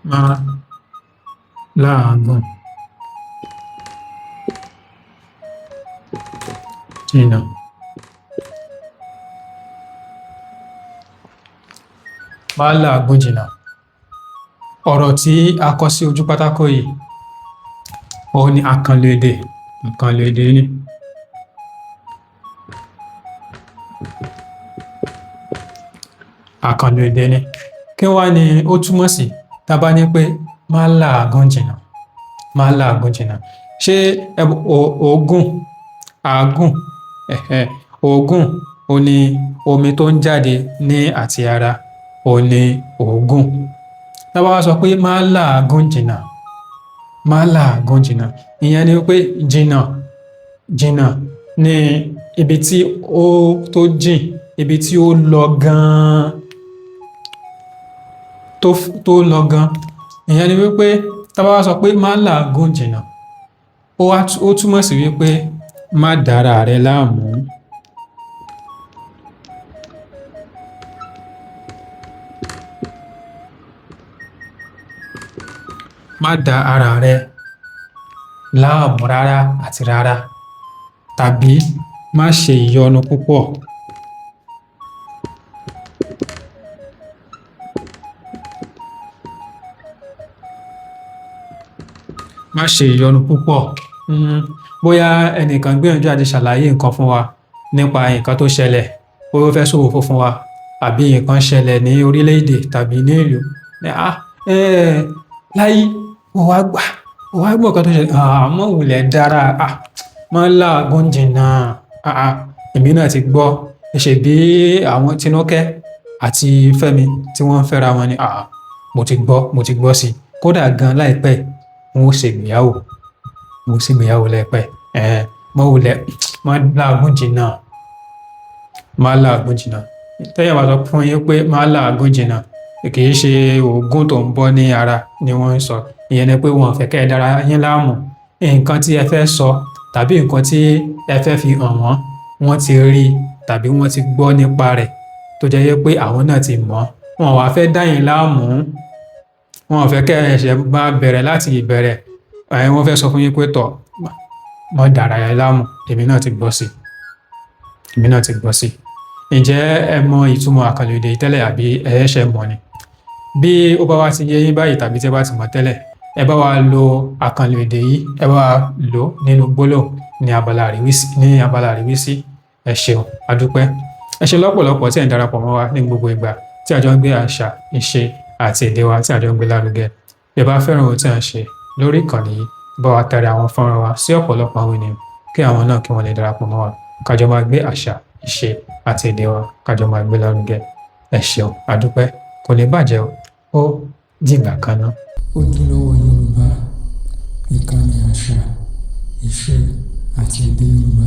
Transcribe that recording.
Má làágùn jìnnà. Má làágùn jìnnà. Ọ̀rọ̀ tí a kọ sí ojú pátákó yìí, òun ni àkànlò èdè, àkànlò èdè ni. Àkànlò èdè ni. Kí wá ni ó túmọ̀ sí tá bá ní pé má làágùn jìnnà, má làágùn jìnnà? Ṣé òógùn, àágùn, òógùn òun ni omi tó ń jáde ní àti ara, òun ni òógùn. Tá bá wá sọ pé má làágùn jìnnà, má làágùn jìnnà, ìyẹn ni wípé jìnnà, jìnnà ní ibi tí ó tó jìn, ibi tí ó lọ gan-an, tó lọ gan. Ìyẹn ni wípé tá bá wá sọ pé má làágùn jìnnà, ó túmọ̀ sí wípé má dára rẹ láàmú. Má da ara rẹ láàmú rárá àti rárá, tàbí má ṣe ìyọnu púpọ̀. Má ṣe ìyọnu púpọ̀. Bóyá ẹnìkan gbìyànjú àti ṣàlàyé nǹkan fún wa nípa nǹkan tó ṣẹlẹ̀, bóyá ó fẹ́ ṣòfófó fún wa, àbí nǹkan ṣẹlẹ̀ ní orílẹ̀-èdè tàbí ní ìlú. Láyé, ó wá gbà, ó wá gbọ́ nǹkan tó ṣẹlẹ̀. Mọ́ wulẹ̀ dára, má làágùn jìnnà. Èmi náà ti gbọ́. Ṣe bí àwọn Tinúkẹ́ àti Fẹ́mi tí wọ́n ń fẹ́ra wọn ni. Mo ti gbọ́, mo ti gbọ́ sí i. Kódà gan láìpẹ́, wọn ó ṣe ìgbéyàwó. Wọn ó ṣe ìgbéyàwó láìpẹ́. Mọ́ wulẹ̀, má làágùn jìnnà. Má làágùn jìnnà. Tẹ́yàn bá sọ fún yín pé má làágùn jìnnà, kì í ṣe òógùn tó ń bọ́ ní ara ni wọ́n ń sọ. Ìyẹn ni pé wọn ò fẹ́ kẹ́ ẹ dára yín láàmú. Nǹkan tí ẹ fẹ́ sọ tàbí nǹkan tí ẹ fẹ́ fi hàn wọ́n, wọ́n ti rí tàbí wọ́n ti gbọ́ nípa rẹ̀ tó jẹ́ pé àwọn náà ti mọ̀. Wọn ò wá fẹ́ dá yín láàmú. Wọn ò fẹ́ kẹ́ ẹ ṣẹ̀ máa bẹ̀rẹ̀ láti ìbẹ̀rẹ̀. Wọ́n fẹ́ sọ fún yín pé tọ̀, má dára ẹ láàmú, èmi náà ti gbọ́ sí i. Èmi náà ti gbọ́ sí i. Ǹjẹ́ ẹ mọ ìtumọ̀ àkànlò èdè tẹ́lẹ̀ àbí ẹ ṣẹ̀ mọ̀ ni? Bí ó bá wá ti yé yín báyìí tàbí tí ẹ bá ti mọ̀ tẹ́lẹ̀, ẹ bá wa lo àkànlò èdè yìí, ẹ bá wa lò nínú gbólóhùn ní abala àríwísí, ní abala àríwísí. Ẹ ṣeun, a dúpẹ́. Ẹ ṣe lọ́pọ̀lọpọ̀ tí ẹ̀ ń darapọ̀ mọ́ wa ní gbogbo ìgbà tí a jọ ń gbé àṣà, ìṣe àti èdè wa tí a jọ ń gbé lárugẹ. Bí ẹ bá fẹ́ràn ohun tí à ń ṣe lórí ìkànnì yìí, bá wa tẹ̀lé àwọn fọ́nrán wa sí ọ̀pọ̀lọpọ̀ àwọn ènìyàn kí àwọn náà kí wọ́n lè darapọ̀ mọ́ wa. Ká jọ máa gbé àṣà, ìṣe àti èdè wa, ká jọ máa gbé lárugẹ. Ẹ ṣeun, a dúpẹ́. Kò ní bàjẹ́ o. Ó dìgbà kan náà. Ojúlówó Yorùbá, ìkànnì àṣà, ìṣe àti èdè Yorùbá.